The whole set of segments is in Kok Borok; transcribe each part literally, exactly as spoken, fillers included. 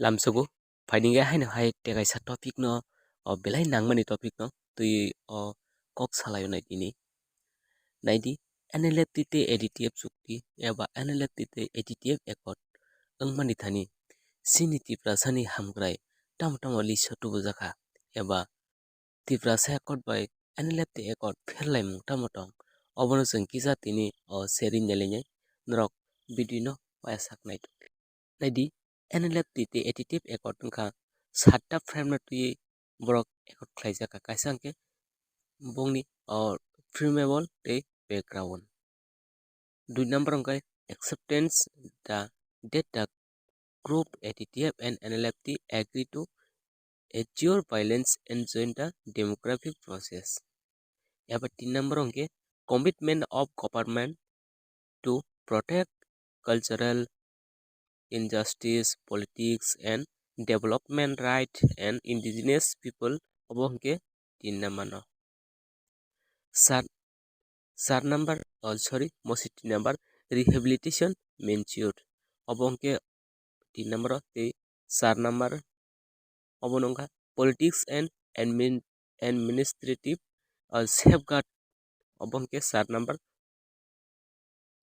Lamsogo phainingya haino hai tei kaisa topic no, o belai nangmani topic no twi o kok salaio nai tini. Naidi, N L F T tei A D T F chukti eba N L F T tei A D T F accord wngmani thani chini Tiprasani hamkrai tamo tamo list o tubujakha eba Tiprasa accord bai N L F T accord pherlaimung tamo tong, obono chwng kisa tini o seri nelenyai norok video no paisak nai tong. Naidi, N L F T tei A D T F accord wngkha satta frame no twiwi borok accord khlaijakha, kaisa hwnkhe bongni o framable tei background. Dui number hwnkhe acceptance the that the group A D T F and N L F T agree to endure violence and join the democratic process. Eba tin number hwnkhe commitment of government to protect cultural injustice, politics and development right and indigenous people, obo hwnkhe tin number no. Sar, sar number, oh, sorry, mosi tin number, rehabilitation mentioned. Obo hwnkhe tin number o tei sar number obo wngkha politics and admin, administrative, uh, safeguard, obo hwnkhe sar number.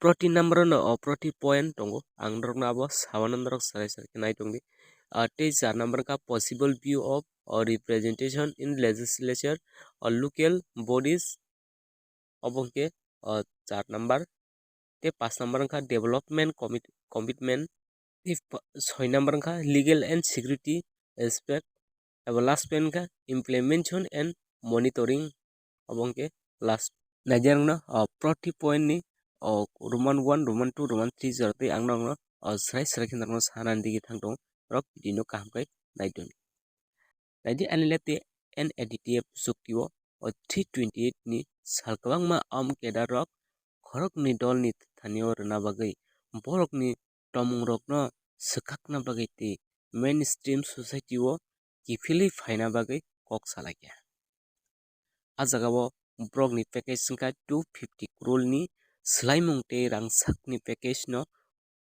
Proti number no, o proti point tongo, ang norokno abo sawana norok sarai sarai khe nai tongdi. Ah, tei sar number wngkha possible view of, o representation in legislature, o local bodies, obo hwnkhe, o sar number. Tei paanch number wngkha development commit-, commitment. Tei pa-, soi number wngkha legal and security aspect. Abo last point wngkha implementation and monitoring. Obo hwnkhe last. Naidi ang no, o, proti point ni, o, Roman one, Roman two, Roman three jora tei ang no, ang no, o, srai srai khe norokno sanani digi thang tongo. Norok video no kaham khe nai tongdi. Naidi N L F T and A D T F chukti o, o, three twenty eight ni sal kwbangma am kedar rok khoroknwi dolni thani o rwna bagwi borokni tomung rokno swkakna bagwi tei mainstream society o kiphilwi phaina bagwi kok salaikha. A jagao borokni package wngkha two fifty crore ni swlaimung tei rangchakni package no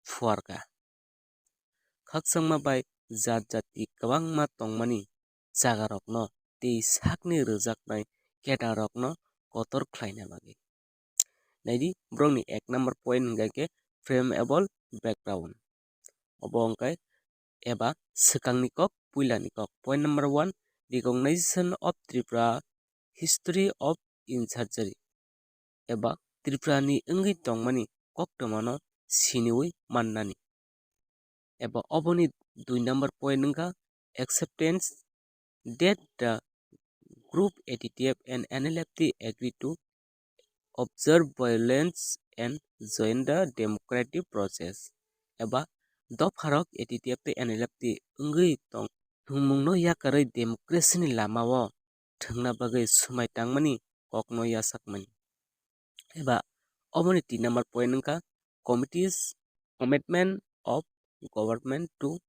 phuarkha. Khakchangma bai jat jati kwbangma tongmani jagarokno tei sakni rwjaknai kedarokno kotor khlaina bagwi. Naidi, borokni ek number point hwnkha khe frameable background. Obo hwnkhe eba swkangni kok, puilani kok. Point number one, recognition of Tripura history of insurgency eba Tripurani wngwi tongmani koktwmano siniwi mannani. Eba oboni dui number point wngkha acceptance that the group A D T F and N L F T agree to observe violence and join the democratic process. Eba dopharok A D T F tei N L F T wngwi tong thwngmungno yakarwi democracy ni lamao thwngna bagwi swmai tangmani kokno yachakmani. Eba oboni tin number point wngkha committees, commitment of government to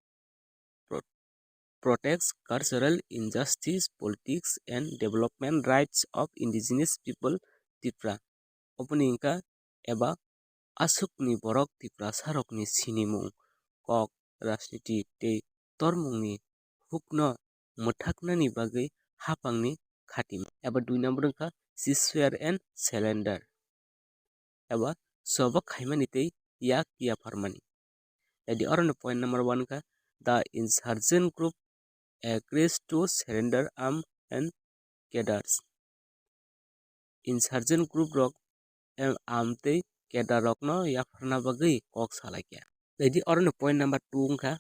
pro-, protects cultural injustice, politics and development rights of indigenous people Tripura. Oboni wngkha eba aswkni borok Tiprasarokni sinimung, kok, rajniti tei tormungni hukno mwthaknani bagwi haphangni khatimo. Eba dui number wngkha ceasefire and surrender. Eba sobok khaimani tei yak yapharmani. Edi oroni point number one kha, the insurgent group agrees to surrender arm and cadres. Insurgent group rok em, arm tei cadre rokno yapharna bagwi kok salaikha. Edi oroni point number two wngkha,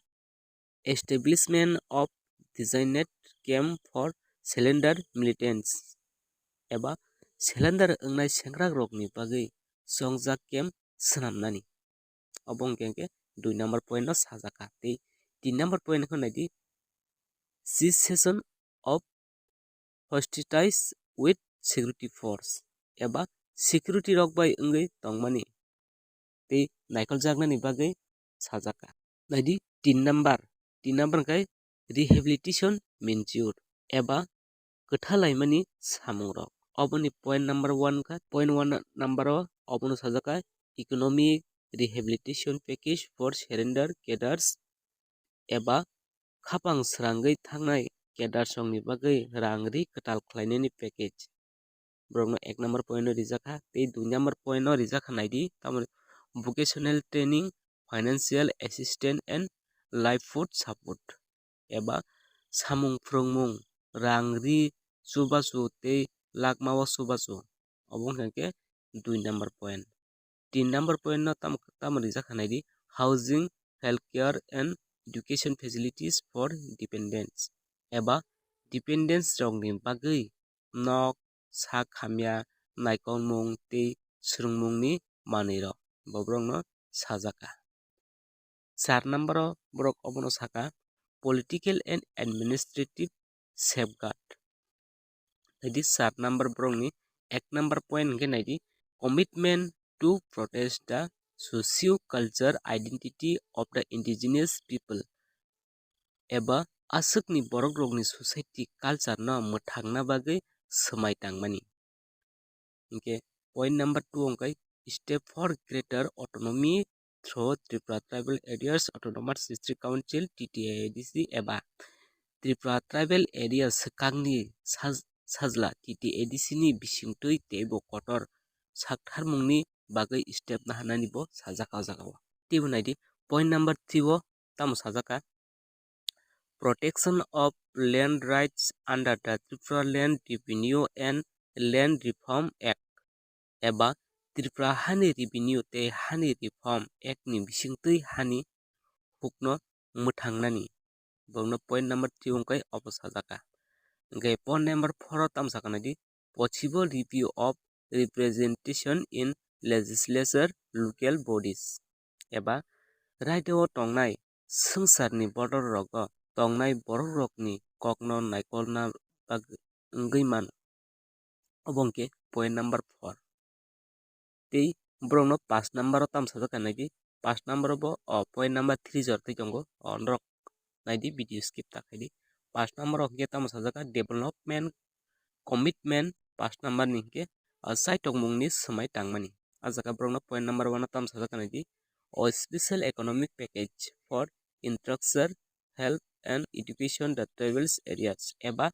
establishment of designated camp for surrender militants. Eba surrender wngnai sengkrakrokni bagwi chongjak camp swnamnani. Obo hwnkhe hwnkhe dui number point no sajakha. Tei tin number point no naidi, cessation of hostilities with security force, eba security rok bai wngwi tongmani tei naikoljaknani bagwi sajakha. Naidi tin number, tin number hwnkhe rehabilitation measure eba kwthalaimani samungrok. Oboni point number one kha, point one number o obono sajakha economic rehabilitation package for surrender cadres eba khapang srangwi thangnai cadres rokni bagwi rang ri kwtal khlainani package. Borokno ek number point no rijak kha, tei dui number point no rijak kha naidi, tamoni vocational training, financial assistance and livelihood support, eba samung phrwngmung, rang ri chubachu tei lakmao chubachu, obo wngkha khe dui number point. Tin number point no tam, tamo rijak kha naidi, housing, healthcare and education facilities for dependents, eba dependents rokni bagwi nok, sak hamya, naikolmung tei swrwngmungni manwirok bo borokno sajak kha. Char number o borok obono saka political and administrative safeguard. Naidi char number borokni ek number point hwnkhe naidi commitment to protect the socio-culture identity of the indigenous people, eba aswkni borokrokni society culture no mwthangna bagwi swmai tangmani. Hinkhe point number two wngkhe step for greater autonomy through Tripura Tribal Areas Autonomous District Council, T T A A D C, eba Tripura Tribal Area swkangni saj-, sajla, T T A A D C ni bisingtwi teibo kotor saktharmungni bagwi step naharnani bo sajak o jaga o. Teibo naidi point number three o tamo sajak kha, protection of land rights under the Tripura Land Revenue and Land Reform Act, eba Tripura Hani Revenue tei Hani Reform Act ni bisingtwi hani hukno mwthangnani. Borokno point number three wngkhe obo sajak kha. Hinkhe point number four o tamo sakha naidi, possible review of representation in legislature, local bodies, eba raida o tongnai swngcharni bodolrogo tongnai borokrokni kokno naikolna bag-, wngwi mano. Obo hwnkhe point number four. Tei borokno paanch number o tamo sajak kha naidi, paanch number o bo, o, point number three jora twi tongo, o, norok naidi, video skip ta khaidi. Paanch number o hwnkhe tamo sajak kha, development commitment paanch number ni hwnkhe, o, chaitokmungni swmai tangmani. A jaga borokno point number one o tamo sajak kha naidi, o, special economic package for infrastructure, health and education the tribals areas, eba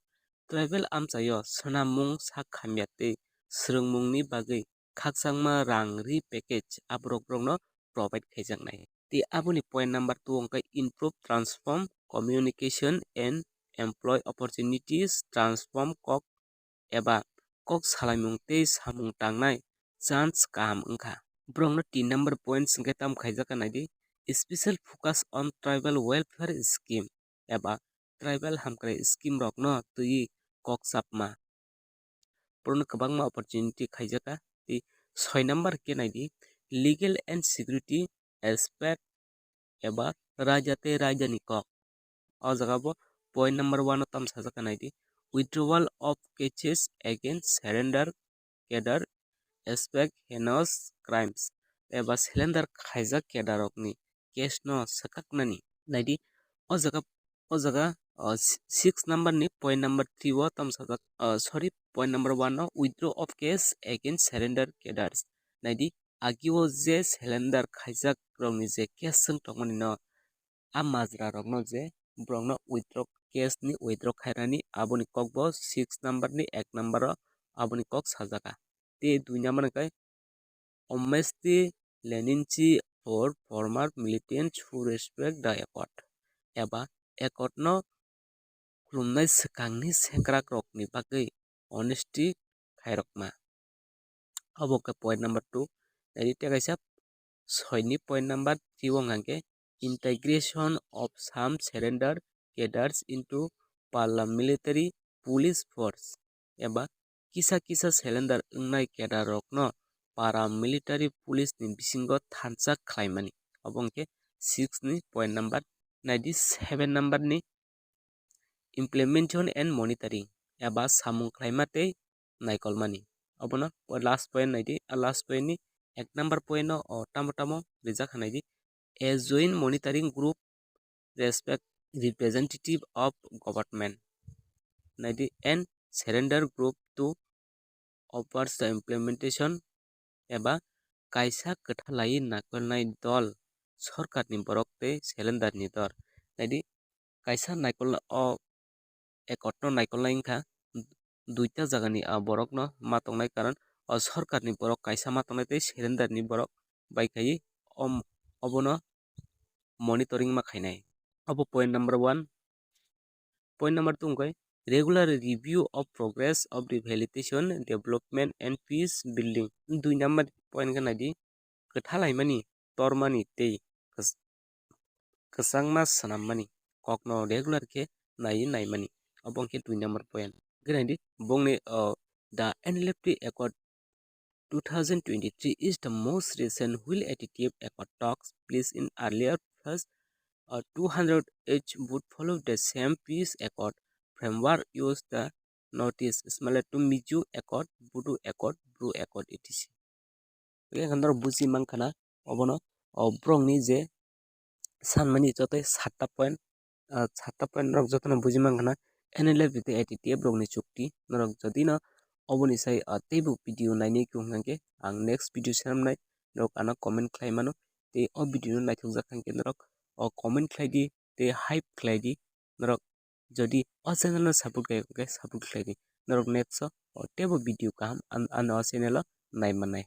tribal amchaio swnamung, sak hamya tei swrwngmungni bagwi khakchangma rang ri package aborok borokno provide khaijaknai. Tei aboni point number two wngkha improve transform communication and employ opportunities, transform kok eba kok salaimung tei samung tangnai chance kaham wngkha. Borokno tin number points hwnkhe tamo khaijak kha naidi, special focus on tribal welfare scheme eba tribal hamkrai scheme rokno twiwi kok chapma. Borokno kwbangma opportunity khaijak kha. Tei soi number khe naidi, legal and security aspect eba raida tei raidani kok. O jaga bo point number one o tamo sajak kha naidi, withdrawal of cases against surrender cadre, aspect heinous crimes eba surrender khaijak cadre rokni case no swkaknani. Naidi o jaga, o jaga, o, si-, six number ni point number three o tamo sajak, o, sorry, point number one o withdraw of case against surrender cadres. Naidi agio je surrender khaijak rokni je case swng tongmani no, a majra rokno je borokno withdraw, case ni withdraw khairani, aboni kok bo six number ni ek number o aboni kok sajak kha. Tei dui number hwnkhe amnesty leniency for former militants who respect the accord eba accord no khulumnai swkangni sengkrakrokni bagwi honesty khairokma. Obo khe point number two. Naidi tei kaisa soi ni point number three o hwnkha khe integration of some surrender cadres into paramilitary police force eba kisa kisa surrender wngnai cadre rokno paramilitary police ni bisingo thansa khlaimani. Obo hwnkhe six ni point number. Naidi seven number ni implementation and monitoring eba samung khlaima tei naikolmani. Obono last point naidi, a last point ni ek number point no o tamo tamo rijak kha naidi, a joint monitoring group respect representative of government naidi and surrender group to oversee the implementation eba kaisa kwthalai naikolnai dol, sorkarni borok tei surrender ni dol. Naidi kaisa naikol o accord no naikolnai wngkha, duita jagani ah borokno ma tongnai, karon o sorkarni borok kaisa ma tongnai tei surrender ni borok bai khaiwi om-, obono monitoring ma khainai. Obo point number one. Point number two wngkha regular review of progress of rehabilitation, development and peace building. Dui number point khe naidi, kwthalaimani, tormani tei kwch-, kwchangma swnammani kokno regular khe naiwi naimani. Obo wngkhe dui number point. Hwnkhe naidi bongni, o, the N L F T Accord two thousand twenty-three is the most recent wheel additive accord talks placed in earlier plus, uh, two hundred each would follow the same peace accord framework use the notice similar to Mizo Accord, Bodo Accord, Bru Accord, et cetera. Hwnkhe norok buji mankha na obono, o borokni je sanmani jotoi satta point, ah, satta point norok jotono buji mankha na N L F tei A T T F rokni chukti. Norok jodi no oboni sai, ah, teibo video nainai khe hwnkhe ang next video swnamnai, norok ano comment khlai mano. Tei o video no naithokjak khankhe norok o comment khlai di tei hype khlai di. Norok jodi o channel no support khlai khe support khlai di. Norok next o, o teibo video kaham an-, ano o channel o nai mannai.